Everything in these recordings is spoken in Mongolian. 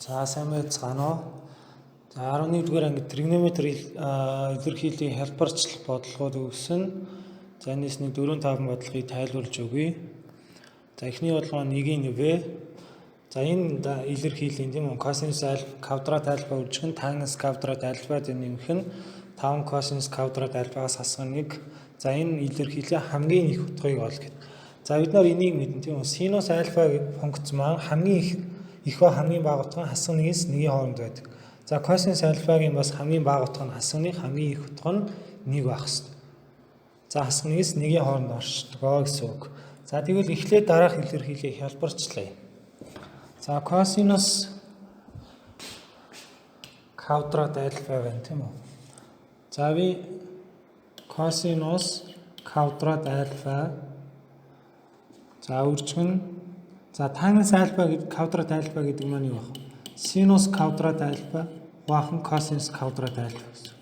За, сайн байцгаана уу? За, 11 дугаар анги тригонометр илэрхийллийн хялбарчлах бодлогууд өгсөн. За, энэс нэг 4 5 бодлогыг тайлбарлаж өгье. За, эхний бодлого нь 1-ийн V. За, энэ илэрхийллийн, тийм үү, косинус альфа квадрат альфа үржих нь тангенс квадрат альфа дээр нэмэх нь 5 косинус квадрат альфагаас хасах 1. За, энэ илэрхийллийн хамгийн их утгыг ол гэд. За, бид нар энийг мэднэ, тийм үү? Синус альфа функц маань хамгийн их ба хамгийн бага утга нь хасах 1-ээс 1-ийн хооронд байдаг. За, косинус альфагийн бас хамгийн бага утга нь хасах 1, хамгийн их утга нь 1 байх ёстой. За, хасах 1-ээс 1-ийн хооронд оршдог гэсэн үг. За, тэгвэл эхлээд дараах илэрхийллийг хялбарчлая. За, косинус квадрат альфа байна, тийм үү? За, би косинус квадрат альфа, за, үржих нь, за, тангенс альфа гэдэг квадрат альфа гэдэг маань юу вэ? Синус квадрат альфа хуваах нь косинус квадрат альфа гэсэн.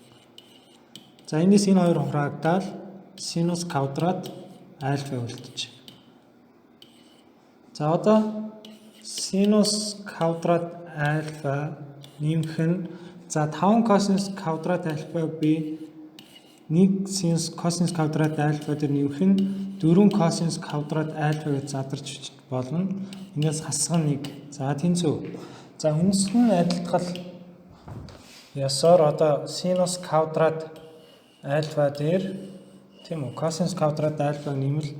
За, энэс энэ хоёр хураагдаад синус квадрат альфа үлдэж. За, одоо синус квадрат альфа нэмэх нь, за, 5 косинус квадрат альфа би 1 синус косинус квадрат альфа дээр нэмэх нь 4 косинус квадрат альфа гэж задарч болно. Эндээс хасах нь 1. За, тэнцүү. За, үндсэн адилтгал ёсоор одоо синус квадрат альфа дээр, тийм үү, косинус квадрат альфа нэмэл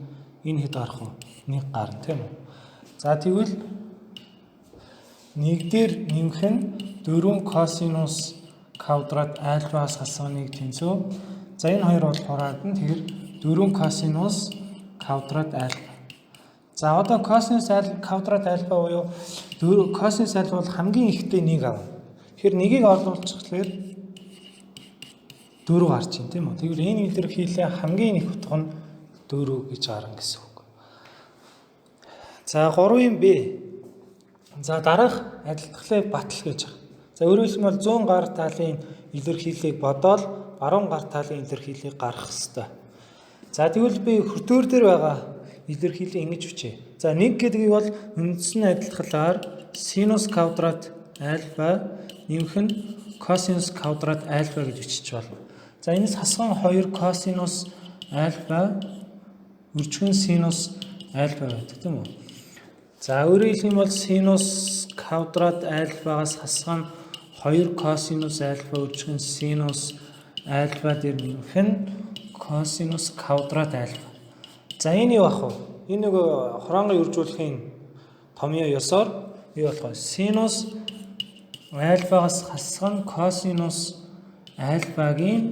энэ хэд гарах вэ? 1 гарна, тийм үү? За, тэгвэл 1 дээр нэмэх нь 4 косинус квадрат альфаас хасах 1 тэнцүү. За, энэ хоёр бол хураагдана. Тэгэхээр 4 косинус квадрат альфа. За, одоо косинус квадрат альфа буюу 4 косинус альфа бол хамгийн ихтэй 1 авна. Тэгэхээр 1-ийг орлуулчихлаар 4 гарч ийн, тийм үү? Тэгвэл энэ илэрхийллийн хамгийн их утга нь 4 гэж гарна гэсэн үг. За, 3-ын Б. За, дараах адилтгалыг батал гэж байгаа. За, өөрөөр хэлбэл зүүн гар талын илэрхийллийг бодоол баруун гар талын илэрхийллийг гаргах ёстой. За, тэгвэл би хөртөөр дээр байгаа илэрхийллийг ингэж бичье. За, 1 гэдгийг бол үндсэн адилтгалаар синус квадрат альфа нэмэх нь косинус квадрат альфа гэж бичиж болно. За, энэс хасган 2 косинус альфа үржих нь синус альфа байдаг, тийм үү? За, өөрөөр хэлэх юм бол синус квадрат альфагаас хасах нь 2 косинус альфа үржих нь синус альфа дээр нэмэх нь косинус квадрат альфа. За, энэ юу ах вэ? Энэ нөгөө хураангыг үржүүлэхийн томьёо ёсоор юу болох вэ? Синус альфагаас хасах нь косинус альфагийн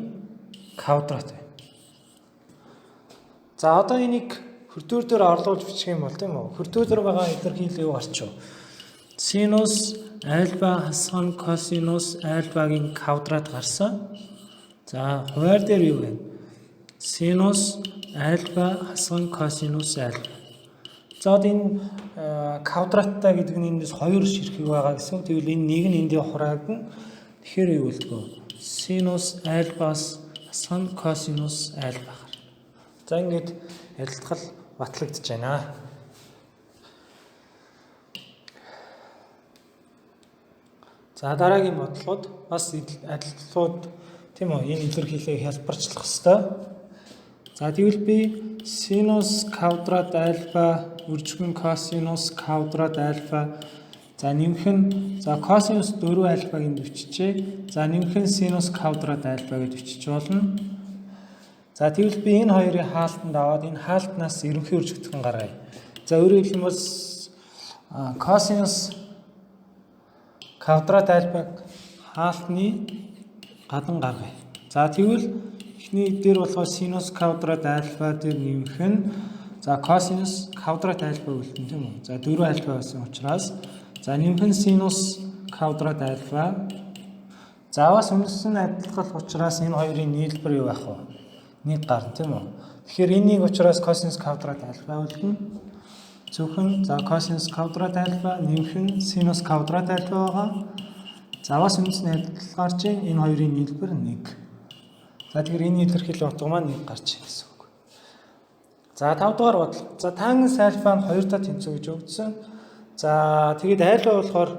квадрат байна. За, одоо энийг хөртөөр дээр орлуулж бичих юм бол, тийм үү? Хөртөөр дээр байгаа илэрхийлэл юу гарч вэ? Синус альфа хасах нь косинус альфагийн квадрат гарсан. За, хуваар дээр юу вэ? Синус альфа хасах нь косинус альфа. За, одоо энэ квадраттай гэдэг нь эндээс хоёр ширхэг байгаа гэсэн. Тэгвэл энэ нэг нь эндээ хураагдана. Тэгэхээр юу үлдэх вэ? Синус альфаас хасах нь косинус альфа гарна. За, ингээд адилтгал батлагдаж байна. За, дараагийн бодлогод бас адилтгалууд, тийм үү, энэ илэрхийллийг хялбарчлах ёстой. За, тэгвэл би синус квадрат альфа үржих нь косинус квадрат альфа, за, нэмэх нь, за, косинус 4 альфаг энд биччихье. За, нэмэх нь синус квадрат альфа гэж бичиж болно. За, тэгвэл би энэ хоёрын хаалтанд аваад энэ хаалтнаас ерөнхий үржигдэхүүн гаргая. За, өөрөөр хэлэх юм бол косинус квадрат альфаг хаалтны гадна гаргая. За, тэгвэл эхний дээр болохоор синус квадрат альфа дээр нэмэх нь, за, косинус квадрат альфа үлдэн, тийм үү? За, 4 альфа байсан учраас, за, нэмэх нь синус квадрат альфа. За, бас үндсэн адилтгал учраас энэ хоёрын нийлбэр юу байх вэ? 1 гарна, тийм үү? Тэгэхээр энийг учраас косинус квадрат альфа үлдэнэ. Зөвхөн, за, косинус квадрат альфа нэмэх нь синус квадрат альфа байгаа. За, бас үндсэн адилтгал гарч энэ хоёрын нийлбэр 1. За, тэгэхээр энэ илэрхийллийн утга маань 1 гарч ирсэн гэсэн үг. За, 5 дугаар бодлого. За, тангенс альфа нь 2 та тэнцүү гэж өгдсөн. За, тэгээд альфа болохоор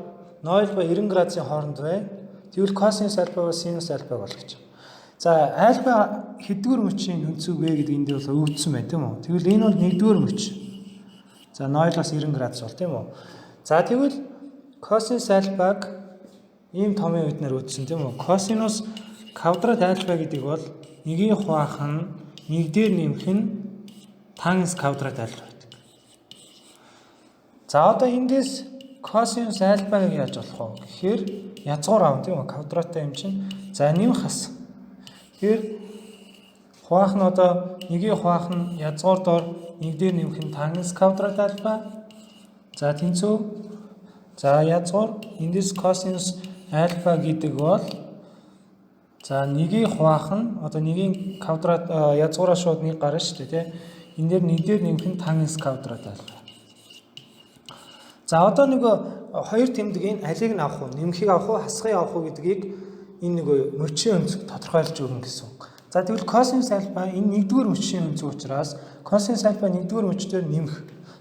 0 ба 90 градусын хооронд байна. Тэгвэл косинус альфа ба синус альфаг бол гэж. За альфа хэддүгээр мөчийн өнцөг вэ гэдэг энд бол өгөгдсөн байна, тийм үү? Тэгвэл энэ бол нэгдүгээр мөч. За 0-аас 90 градус бол, тийм үү? За тэгвэл косинус альфаг ийм томын үднэр үүдсэн, тийм үү? Косинус квадрат альфа гэдэг бол нэгийн хуваах нь нэг дээр нэмэх нь тангенс квадрат альфа гэдэг. За одоо эндээс косинус альфаг яаж болох вэ гэхээр язгуур аав, тийм үү? Квадраттай юм чинь. За нэмэх хас. Тэгэхээр хуваах нь одоо нэгийн хуваах нь язгуур доор нэг дээр нэмэх нь тангенс квадрат альфа. За тэнцүү. За язгуур эндээс косинус альфа гэдэг бол за нэгийн хуваах нь одоо нэгийн квадрат язгуураас шууд нэг гарна шүү дээ, тий. Энэ дээр нэг дээр нэмэх нь тангенс квадрат альфа. За одоо нөгөө хоёр тэмдгийн алийг нь авах уу, нэмхийг авах уу, хасхыг авах уу гэдгийг энэ нөгөө мөчийн өнцөг тодорхойлж өгнө гэсэн үг. За тэгвэл косинус альфа энэ нэгдүгээр мөчийн өнцөг учраас косинус альфа нэгдүгээр мөчтөр нэмэх.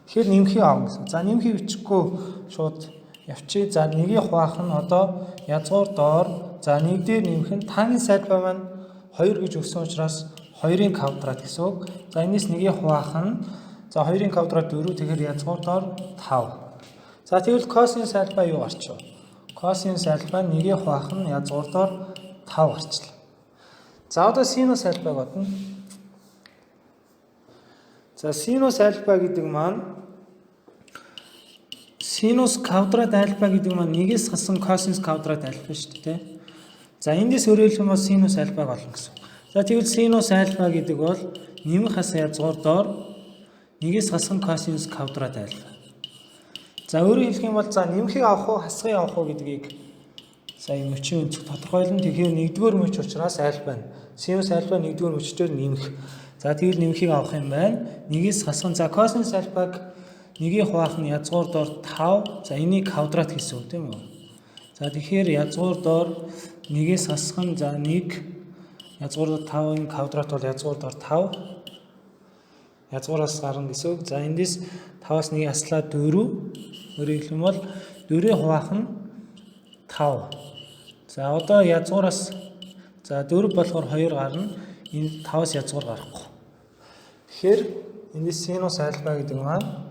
Тэгэхээр нэмхийг авна гэсэн. За нэмхийг бичихгүй шууд явчих. За нэгийг хуваах нь одоо язгуур доор за нэг дээр нэмэх нь тангенс альфа маань 2 гэж өгсөн учраас 2-ын квадрат гэсэн үг. За энэс нэгийг хуваах нь за 2-ын квадрат 4, тэгэхээр язгуур доор 5. За тэгвэл косинус альфа юу гарч вэ? Косинус альфа нэгийг хуваах нь язгуур доор 5 гарчлаа. За одоо синус альфаг бодно. За синус альфа гэдэг маань синус квадрат альфа гэдэг маань нэгээс хасан косинус квадрат альфа шүү дээ. За эндээс өөрөөр хэлбэл синус альфаг олно гэсэн. За тэгвэл синус альфа гэдэг бол нэмэх хас язгуур доор нэгээс хасан косинус квадрат альфа. За өөрөөр хэлэх юм бол за нэмхийг авах уу, хасхыг авах уу гэдгийг сая мөчийн өнцөг тодорхойлно. Тэгэхээр нэгдүгээр мөч учраас альфа байна. Синус альфа нэгдүгээр мөчтөр нэмэх. За тэгвэл нэмхийг авах юм байна. Нэгээс хасхан за косинус альфаг нэгийг хуваах нь язгуур доор 5. За энийг квадрат гэсэн үг, тийм үү? За тэгэхээр язгуур доор нэгээс хасхан за 1 язгуур доор 5-ын квадрат бол язгуур доор 5. Язгуураас гарна гэсэн үг. За эндээс 5-аас 1 хаслаа 4. Өөрөөр хэлэх юм бол 4-ийн хуваах нь 5. За одоо язгуураас за 4 болохоор 2 гарна. Энэ 5-аас язгуур гарахгүй. Тэгэхээр эндээс синус альфа гэдэг маань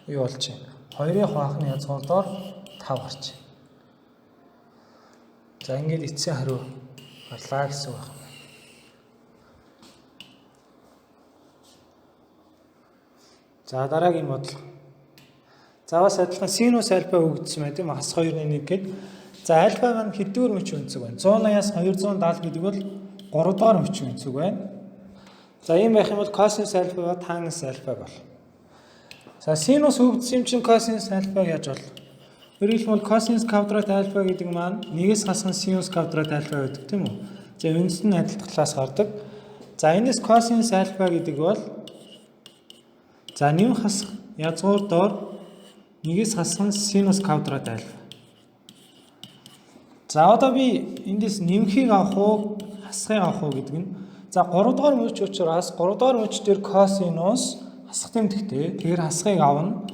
юу болж байна? 2-ын хуваах нь язгуур доор 5 гарч байна. За ингээд эцсийн хариу гарлаа гэсэн үг байна. За дараагийн бодлого. За бас адилхан синус альфа өгөгдсөн байна, тийм үү? Хас 2-ны 1 гээд. За альфа маань хэддүгээр мөч өнцөг байна? 180-аас 270 гэдэг бол 3 дугаар мөч өнцөг байна. За ийм байх юм бол косинус альфа ба тангенс альфа бол. За синус өгөгдсөн юм чинь косинус альфа яаж бол? Өөрөөр хэлбэл косинус квадрат альфа гэдэг маань нэгээс хасхан синус квадрат альфа гэдэг, тийм үү? За үндэс нь адилтгалаас гардаг. За энэс косинус альфа гэдэг бол за нэмэх хасах язгуур доор нэгээс хасхан синус квадрат альфа. За одоо би эндээс нэмхийг авах уу, хасхыг авах уу гэдэг нь за 3 дугаар мөч учраас 3 дугаар мөч дээр косинус хасах тэмдэгтэй. Тэгэхээр хасхыг авна.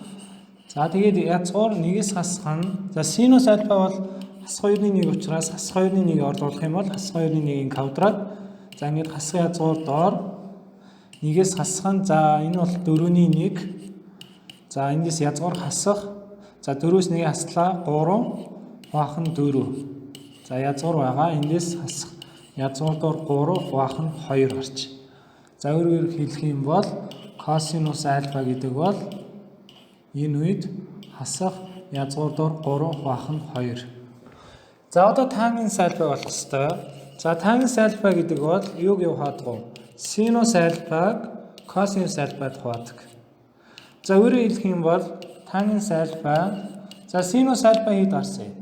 За тэгээд язгуур нэгээс хасах нь за синус альфа бол хасах 2-ны 1 учраас хасах 2-ны 1 орлуулах юм бол хасах 2-ны 1-ийн квадрат. За ингээд хасах язгуур доор нэгээс хасах нь за энэ бол 4-ний 1. За эндээс язгуур хасах. За 4-өөс 1-ийг хаслаа 3 хуваах нь 4. За язгуур байгаа. Эндээс хасах язгуур доор 3 хуваах нь 2 гарч. За өөрөөр хэлэх юм бол косинус альфа гэдэг бол энэ үед хасах язгуур доор 3 хуваах нь 2. За одоо тангенс альфа болох ёстой. За тангенс альфа гэдэг бол юуг юу хаадаг вэ? Синус альфаг косинус альфад хуваадаг. За өөрөөр хэлэх юм бол тангенс альфа за синус альфа хэд гарсан юм?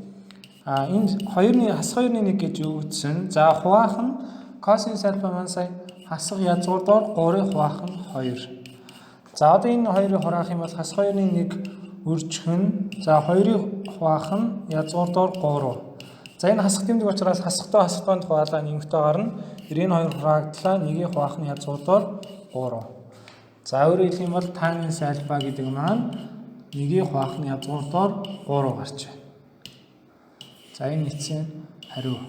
А энэ 2-ны хасах 2-ны 1 гэж өгөгдсөн. За хуваах нь косинус альфа маань сая хасах язгуур доор 3-ыг хуваах нь 2. За одоо энэ хоёрыг хураах юм бол хасах 2-ны 1 үржих нь за 2-ыг хуваах нь язгуур доор 3. За энэ хасах тэмдэг учраас хасахтаа хасахтойнд хуваалаа нэмэгтэй гарна. Энэ хоёр хураагдлаа нэгийг хуваах нь язгуур доор 3. За өөрөөр хэлэх юм бол тангенс альфа гэдэг маань Нэгийг хуваах нь язгуур доор 3 гарч байна. За, энэ эцсийн хариу.